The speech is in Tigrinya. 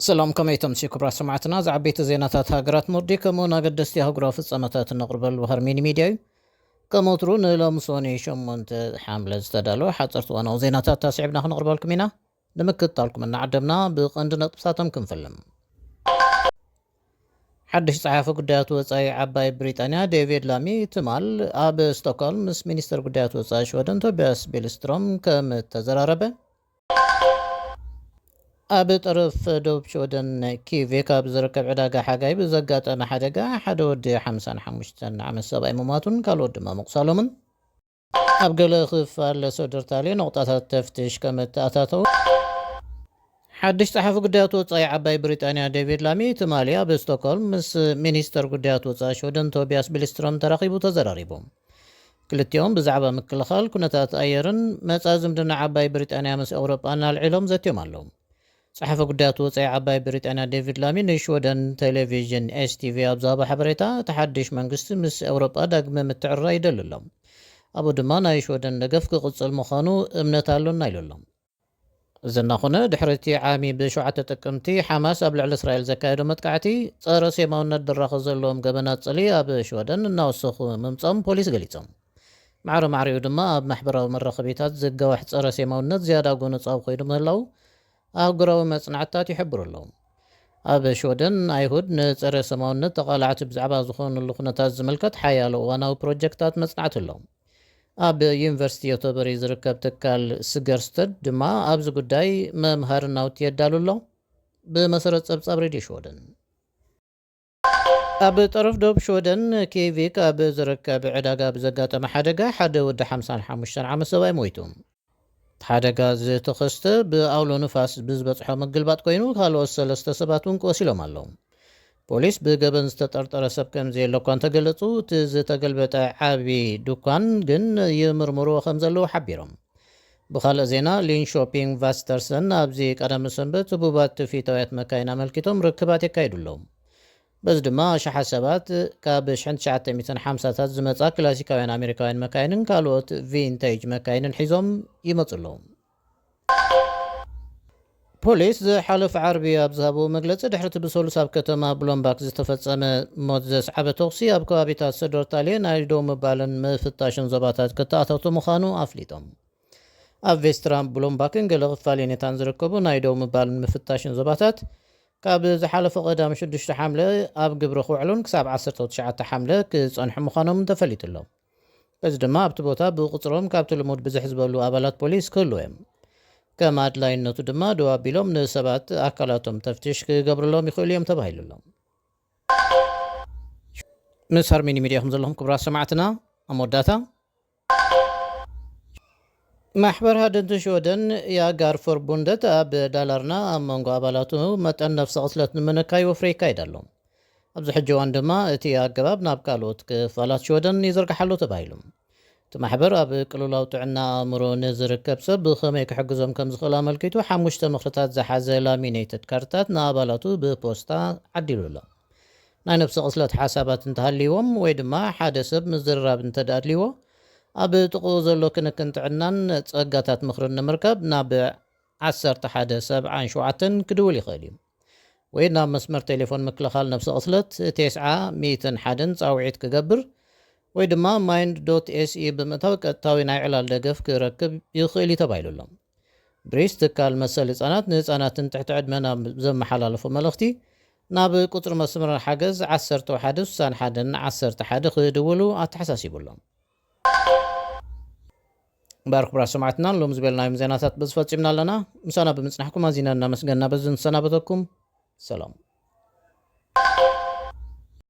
ሰላም፣ ከመይ ተምሲ ክቡራት ሰማዕትና? ዝዓበይቲ ዜናታት ሃገራት ኖርዲክ ከምኡውን ኣገደስቲ ኣህጉራዊ ፍጻመታት እነቕርበሉ ሃርሚኒ ሚድያ እዩ። ከም ወትሩ ንሎሚ ሶኒ ሸሞንተ ሓምለ ዝተዳለወ ሓፀርቲ ዋናዊ ዜናታት ታስዒብና ክንቕርበልኩም ኢና። ንምክትታልኩም እናዓደምና ብቐንዲ ነጥብታቶም ክንፍልም። ሓድሽ ጸሓፊ ጉዳያት ወጻኢ ዓባይ ብሪጣንያ ዴቪድ ላሚ ትማል ኣብ ስቶክሆልም ምስ ሚኒስተር ጉዳያት ወጻኢ ሽወደን ቶቢያስ ቢልስትሮም ከም እተዘራረበ፣ ኣብ ጠረፍ ደቡብ ሽወደን ኪቪክ ኣብ ዝርከብ ዕዳጋ ሓጋይ ብዘጋጠመ ሓደጋ ሓደ ወዲ ሓምሳን ሓሙሽተን ዓመት ሰብኣይ ምሟቱን ካልኦት ድማ ምቑሳሎምን ኣብ ገለ ክፋል ሶደርታሌ ነቑጣታት ተፍትሽ ከም እተኣታተው ሓድሽ ጸሓፊ ጉዳያት ወጻኢ ዓባይ ብሪጣንያ ዴቪድ ላሚ ትማሊ ኣብ ስቶክሆልም ምስ ሚኒስተር ጉዳያት ወጻኢ ሽወደን ቶቢያስ ቢልስትሮም ተራኺቡ ተዘራሪቡ። ክልቲኦም ብዛዕባ ምክልኻል ኩነታት ኣየርን መጻ ዝምድና ዓባይ ብሪጣንያ ምስ ኤውሮጳን ኣልዒሎም ዘትዮም ኣለዉ። ጸሓፊ ጉዳያት ወጻኢ ዓባይ ብሪጣንያ ዴቪድ ላሚ ንሽወደን ቴሌቪዥን ኤስቲቪ ኣብ ዝሃቦ ሓበሬታ፣ እቲ ሓድሽ መንግስቲ ምስ ኤውሮጳ ዳግመ ምትዕርራይ ይደሊ ኣሎ። ኣብኡ ድማ ናይ ሽወደን ደገፍ ክቕጽል ምዃኑ እምነት ኣሎና ኢሉ ኣሎ። እዚ እናኾነ፣ ድሕሪ እቲ ዓሚ ብሸውዓተ ጥቅምቲ ሓማስ ኣብ ልዕሊ እስራኤል ዘካየዶ መጥቃዕቲ፣ ጸረ ሴማውነት ድራኸ ዘለዎም ገበናት ጽልኢ ኣብ ሽወደን እናወሰኹ ምምጾም ፖሊስ ገሊጾም። ማዕረ ማዕሪኡ ድማ ኣብ ማሕበራዊ መራኸቢታት ዝጋዋሕ ጸረ ሴማውነት ዝያዳ ጎነጻዊ ኮይኑ ምህላው ኣህጉራዊ መጽናዕትታት ይሕብሩ ኣለዉ። ኣብ ሽወደን ኣይሁድ ንጸረ ሴማውነት ተቓላዕቲ ብዛዕባ ዝኾኑሉ ኩነታት ዝምልከት ሓያሎ እዋናዊ ፕሮጀክታት መጽናዕቲ ኣሎ። ኣብ ዩኒቨርሲቲ ዮቶበሪ ዝርከብ ትካል ስገርስተድ ድማ ኣብዚ ጉዳይ መምሃሪ ናውቲ የዳሉ ኣሎ። ብመሰረት ጸብጻብ ሬድዮ ሽወደን፣ ኣብ ጠረፍ ዶብ ሽወደን ኬቪክ ኣብ ዝርከብ ዕዳጋ ብዘጋጠመ ሓደጋ ሓደ ወዲ ሓምሳን ሓሙሽተን ዓመት ሰብኣይ ሞይቱ። እቲ ሓደጋ ዝተኸስተ ብኣውሎ ንፋስ ብዝበጽሖ ምግልባጥ ኮይኑ፣ ካልኦት ሰለስተ ሰባት እውን ቆሲሎም ኣለዉ። ፖሊስ ብገበን ዝተጠርጠረ ሰብ ከም ዘየለ እኳ እንተገለጹ፣ እቲ ዝተገልበጠ ዓቢ ድኳን ግን ይምርምርዎ ከም ዘለዉ ሓቢሮም። ብኻልእ ዜና፣ ሊንሾፒንግ ቫስተርሰን ኣብዚ ቀዳመ ሰንበት ህቡባት ትውፊታውያት መካይን ኣመልኪቶም ርክባት የካይዱ ኣለዉ። በዚ ድማ ኣሽሓት ሰባት ካብ ሽሕን ትሽዓተ ሚእትን ሓምሳታት ዝመጻ ክላሲካውያን ኣሜሪካውያን መካይንን ካልኦት ቪንቴጅ መካይንን ሒዞም ይመጹ ኣለዉ። ፖሊስ ዝሓለፈ ዓርቢ ኣብ ዝሃብዎ መግለጺ፣ ድሕሪ እቲ ብሰሉስ ኣብ ከተማ ብሎምባክ ዝተፈጸመ ሞት ዘስዓበ ተኹሲ፣ ኣብ ከባቢታት ሰዶርታሌ ናይ ደው ምባልን ምፍታሽን ዞባታት ክተኣታቶ ምዃኑ ኣፍሊጦም። ኣብ ቬስትራን ብሎምባክን ገለ ክፋል የኔታን ዝርከቡ ናይ ደው ምባልን ምፍታሽን ዞባታት፣ ካብ ዝሓለፈ ቀዳም ሽዱሽተ ሓምለ ኣብ ግብሪ ክውዕሉን ክሳብ ዓሰርተ ትሽዓተ ሓምለ ክጸንሑ ምዃኖም ተፈሊጡ ኣሎ። በዚ ድማ ኣብቲ ቦታ ብቁጽሮም ካብቲ ልሙድ ብዝሕ ዝበሉ ኣባላት ፖሊስ ክህልዉ እዮም። ከም ኣድላይነቱ ድማ ደው ኣቢሎም ንሰባት ኣካላቶም ተፍትሽ ክገብርሎም ይኽእሉ እዮም ተባሂሉ ኣሎ። ምስ ሃርሚኒ ሚድያ ኢኹም ዘለኹም ክቡራት ሰማዕትና። ኣብ መወዳእታ፣ ማሕበር ሃደንቲ ሽወደን ያጋር ፎርቡንደት ኣብ ዳላርና ኣብ መንጎ ኣባላቱ መጠን ነፍሰ ቅትለት ንምንካይ ወፍሪ ይካየድ ኣሎ። ኣብዚ ሕጂ እዋን ድማ እቲ ኣገባብ ናብ ካልኦት ክፋላት ሽወደን ይዝርጋሕ ኣሎ ተባሂሉ። እቲ ማሕበር ኣብ ቅልውላው ጥዕና ኣእምሮ ንዝርከብ ሰብ ብኸመይ ክሕግዞም ከም ዝኽእል ኣመልኪቱ ሓሙሽተ ምኽርታት ዝሓዘ ላሚኔትድ ካርድታት ንኣባላቱ ብፖስታ ዓዲሉ ኣሎ። ናይ ነፍሲ ቅትለት ሓሳባት እንተሃልይዎም ወይ ድማ ሓደ ሰብ ምዝርራብ እንተድኣ ኣድልይዎ፣ ኣብ ጥቕኡ ዘሎ ክንክን ጥዕናን ጸጋታት ምኽርን ንምርካብ ናብ ዓሰርተ ሓደ ሰብዓን ሸውዓተን ክድውል ይኽእል እዩ። ወይ ናብ መስመር ቴሌፎን ምክልኻል ነፍሲ ቅትለት ተስዓ ሚእትን ሓደን ጻውዒት ክገብር ወይ ድማ ማይንድ ዶት ኤስኢ ብምእታው ቀጥታዊ ናይ ዕላል ደገፍ ክረክብ ይኽእል እዩ ተባሂሉ ኣሎ። ብሪስ ትካል መሰል ህጻናት ንህጻናትን ትሕቲ ዕድመን ኣብ ዘመሓላለፎ መልእኽቲ ናብ ቁጽሪ መስመር ሓገዝ ዓሰርተ ሓደ ስሳን ሓደን ዓሰርተ ሓደ ክድውሉ ኣተሓሳሲቡ ኣሎ። እምበኣር ክቡራት ሰማዕትና፣ ሎም ዝበልናዮም ዜናታት በዚ ፈጺምና ኣለና። ምሳና ብምጽናሕኩም ኣዚና እናመስገንና በዚ ንሰናበተኩም። ሰላም።